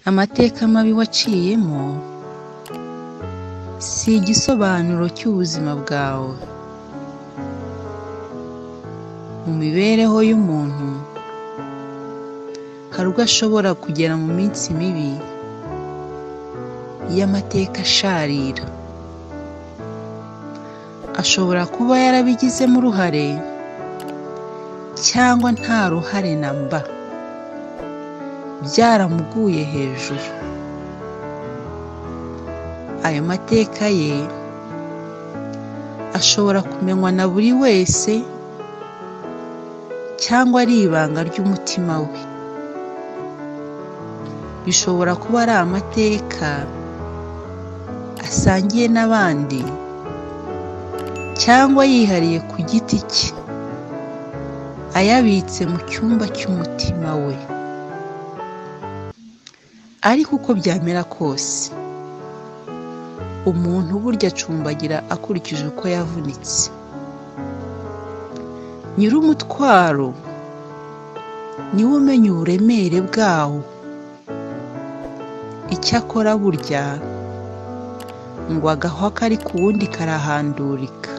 Amateka mabi waciyemo si igisobanuro cy'ubuzima bwawe. Mu mibereho y'umuntu hari ubwo ashobora kugera mu minsi mibi y'amateka asharira. Ashobora kuba yarabigizemo uruhare cyangwa nta ruhare na mba, byaramuguye hejuru. Ayo mateka ye ashobora kumenywa na buri wese cyangwa ari ibanga ry'umutima we. Bishobora kuba ari amateka asangiye n'abandi cyangwa yihariye ku giti cye, ayabitse mu cyumba cy'umutima we. Ariko uko byamera kose, umuntu burya acumbagira akurikije uko yavunitse. Nyir'umutwaro niwe umenya uburemere bwawo. Icyakora burya ngo agahwa kari ku wundi karahandurika.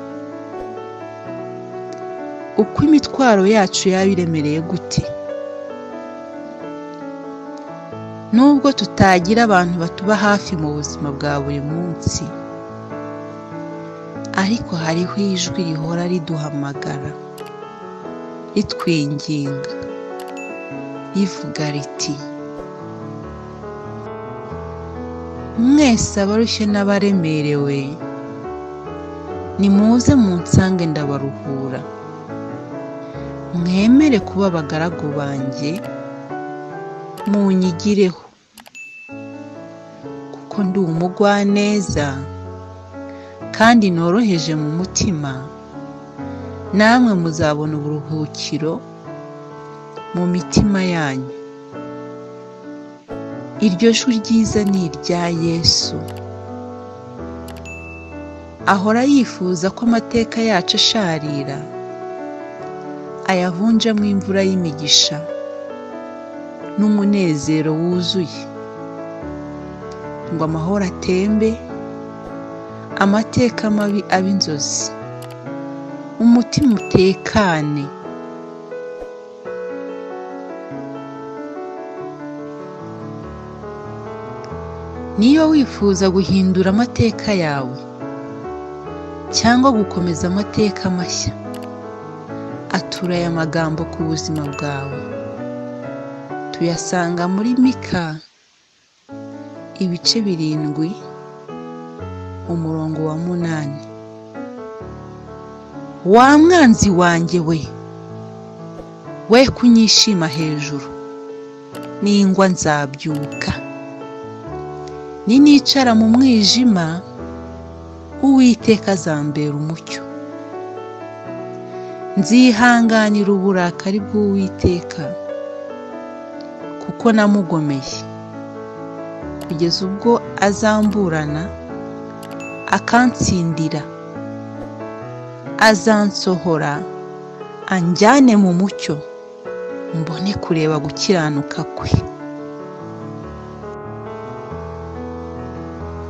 Uko imitwaro yacu yaba iremereye gute, nubwo tutagira abantu batuba hafi mu buzima bwa buri munsi, ariko hariho ijwi rihora riduhamagara, ritwinginga, rivuga riti: mwese abarushye n'abaremerewe, nimuze munsange ndabaruhura. Mwemere kuba abagaragu banjye, munyigireho, kuko ndi umugwaneza kandi noroheje mu mutima, namwe muzabona uburuhukiro mu mitima yanyu. Iryo jwi ryiza ni irya Yesu. Ahora yifuza ko amateka yacu asharira ayavunjamo imvura y'imigisha n'umunezero wuzuye, ngo amahoro atembe, amateka mabi abe inzozi, umutima utekane. Niba wifuza guhindura amateka yawe cyangwa gukomeza amateka mashya, atura aya magambo ku buzima bwawe. Tuyasanga muri Mika ibice 7 umurongo wa 8. Wa mwanzi wanjye we, we kunyishima hejuru, ningwa nzabyuka. Ninicara mu mwijima, Uwiteka azambera umucyo. Nzihanganira uburakari bw'Uwiteka, kuko namugomeye, kugeza ubwo azamburana akantsindira. Azansohora anjyane mu mucyo, mbone kureba gukiranuka kwe.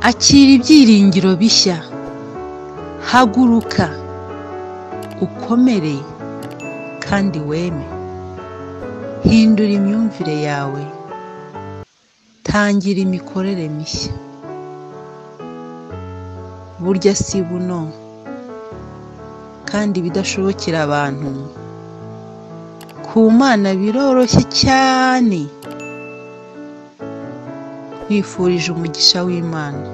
Akira ibyiringiro bishya, haguruka ukomere kandi weme. Hindura imyumvire yawe, tangira imikorere mishya. Burya si buno, kandi ibidashobokera abantu ku Mana biroroshye cyane. Nkwifurije umugisha w'Imana.